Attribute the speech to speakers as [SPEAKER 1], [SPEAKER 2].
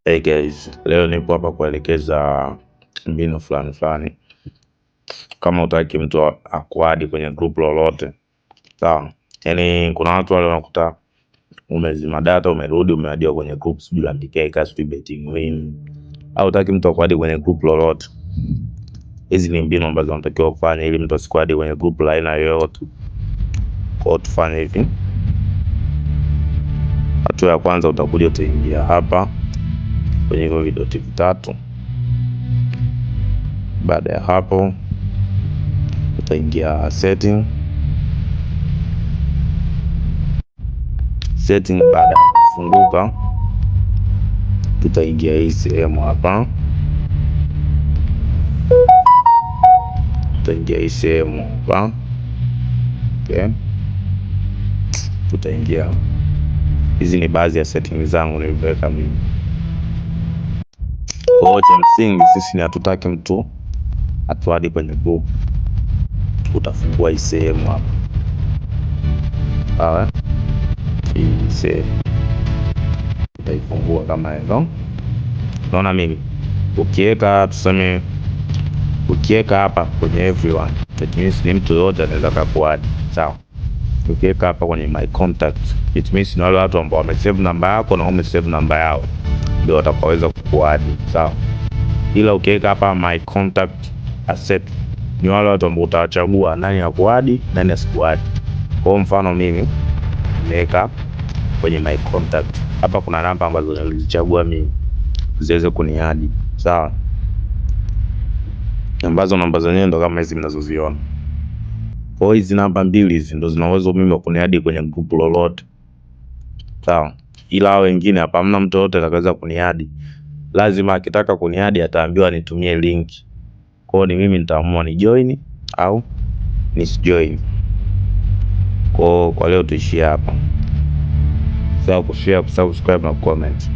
[SPEAKER 1] Hey guys, leo nipo hapa kuelekeza mbinu fulani fulani kama utaki mtu akuadi kwenye group lolote, sawa? Yaani kuna watu wale wanakuta umezima data, umerudi umeadiwa kwenye group sijui la mkeka, sijui betting win, au utaki mtu akuadi kwenye group lolote. Hizi ni mbinu ambazo unatakiwa kufanya ili mtu asikuadi kwenye group la aina yoyote. Kwa hiyo tufanye hivi. Hatua ya kwanza utakuja utaingia hapa kwenye hivyo vidoti vitatu. Baada ya hapo utaingia setting. Setting baada ya kufunguka, tutaingia hii sehemu hapa, tutaingia hii sehemu hapa, okay. Tutaingia, hizi ni baadhi ya setting zangu nilivyoweka mimi. Kwa hiyo cha msingi sisi ni hatutaki mtu atuadi kwenye group. Utafungua hii sehemu hapa, sawa? Hii sehemu utaifungua kama hivyo. Unaona mimi ukiweka, tuseme ukiweka hapa kwenye everyone, that means ni mtu yoyote anaweza kukuadd, sawa? Ukiweka hapa kwenye my contact, it means ni wale watu ambao wamesave namba yako na umesave namba yao ndio watakaoweza kukuadd, sawa? Ila ukiweka hapa my contact accept, ni wale watu ambao utawachagua nani akuadi nani asikuadi. Kwa mfano mimi nimeweka kwenye my contact hapa, kuna namba ambazo nilizichagua mimi ziweze kuniadi, sawa, ambazo namba zenyewe ndo kama hizi mnazoziona. Kwa hiyo hizi namba mbili hizi ndo zina uwezo mimi wa kuniadi kwenye group lolote, sawa. Ila hao wengine hapa hamna mtu yoyote atakayeweza kuniadi. Lazima akitaka kuniadi ataambiwa nitumie link. Kwa hiyo ni mimi nitaamua ni join au nisijoin. Kwa leo tuishie hapa. Usisahau kushare, kusubscribe na kucomment.